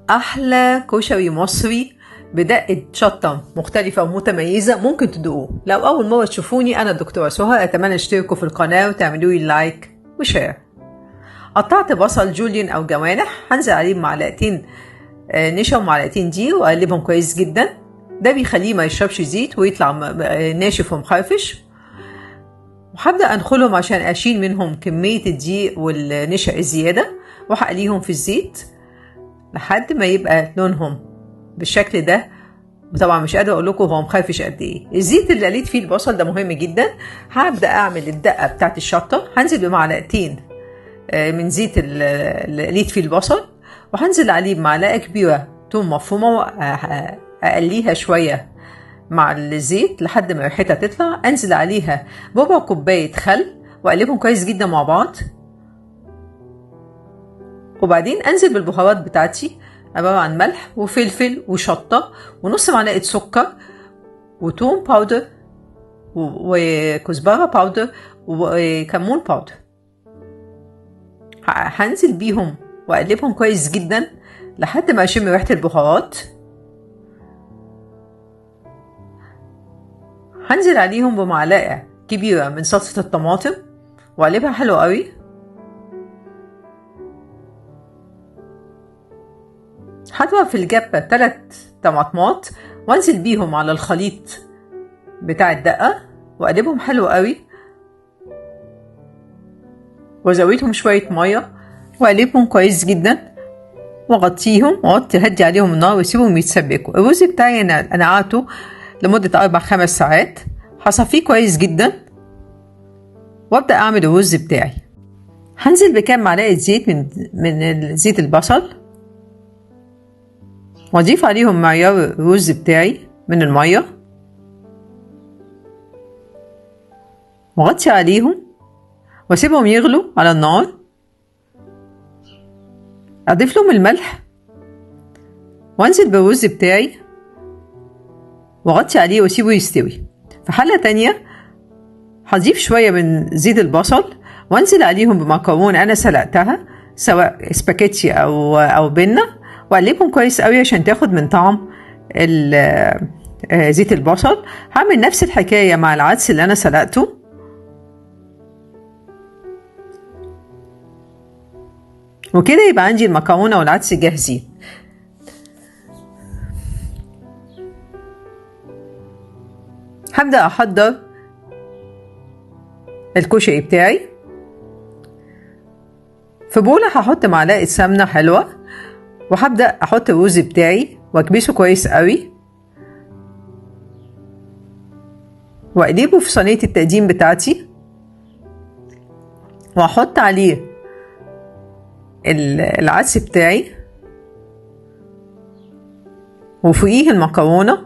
احلى كشري مصري بدقة شطة مختلفة ومتميزة ممكن تدوقوه. لو اول مرة تشوفوني، انا الدكتورة سهى، اتمنى تشتركوا في القناة وتعملوا لي like و share. قطعت بصل جوليان او جوانح، هنزل عليه بمعلقتين نشا ومعلقتين دقيق واقلبهم كويس جدا. ده بيخليه ما يشربش زيت ويطلع ناشف ومخرفش. وهبدأ أنخلهم عشان أشيل منهم كمية الدقيق والنشا الزيادة، وهقليهم في الزيت لحد ما يبقى لونهم بالشكل ده. وطبعا مش قادرة أقول لكم هو مخرفش قد إيه. الزيت اللي قليت فيه البصل ده مهم جدا. هبدأ أعمل الدقة بتاعت الشطة. هنزل بمعلقتين من زيت اللي قليت فيه البصل، وهنزل عليه بمعلقة كبيرة توم مفرومة وأقليها شوية مع الزيت لحد ما ريحتها تطلع. انزل عليها بربع كوباية خل واقلبهم كويس جدا مع بعض. وبعدين انزل بالبهارات بتاعتي، عبارة عن ملح وفلفل وشطة ونص معلقة سكر وتوم powder وكزبرة powder وكمون powder. هنزل بيهم واقلبهم كويس جدا لحد ما اشم ريحة البهارات. هنزل عليهم بمعلقة كبيرة من صلصة الطماطم واقلبها حلو قوي. هضرب في الجبة 3 طماطمات وانزل بيهم على الخليط بتاع الدقة واقلبهم حلو قوي، وازودهم شوية مية واقلبهم كويس جدا واغطيهم واغطي هدي عليهم النار واسيبهم يتسبكوا. الرز بتاعي انا نقعته لمدة 4-5 ساعات، هصفيه كويس جدا وابدأ اعمل الرز بتاعي. هنزل بكام معلقة زيت من زيت البصل، واضيف عليهم معيار الرز بتاعي من المية، واغطي عليهم واسيبهم يغلوا على النار. اضيف لهم الملح وانزل بالرز بتاعي واغطي عليه واسيبه يستوي. في حلة تانية هضيف شوية من زيت البصل وانزل عليهم بمكرونة انا سلقتها، سواء سباكيتي او بنة، واقلبهم كويس قوي عشان تاخد من طعم زيت البصل. هعمل نفس الحكاية مع العدس اللي انا سلقته. وكده يبقى عندي المكرونة والعدس جاهزين. هبدأ أحضر الكشري بتاعي. في بولة هحط معلقة سمنة حلوة، وهبدأ أحط الرز بتاعي وأكبسه كويس قوي، وأقلبه في صينية التقديم بتاعتي، وأحط عليه العدس بتاعي وفوقيه المكرونة.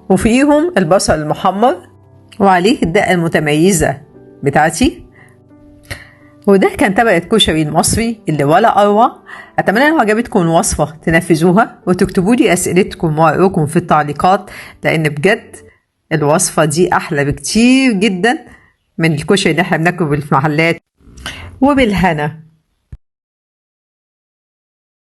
وفيهم البصل المحمر وعليه الدقة المتميزة بتاعتي. وده كان طبق الكشري المصري اللي ولا أروع. أتمنى لو عجبتكم الوصفة تنفذوها وتكتبوا لي أسئلتكم ورأيكم في التعليقات، لأن بجد الوصفة دي أحلى بكتير جدا من الكشري اللي احنا بناكله في المحلات. وبالهنا.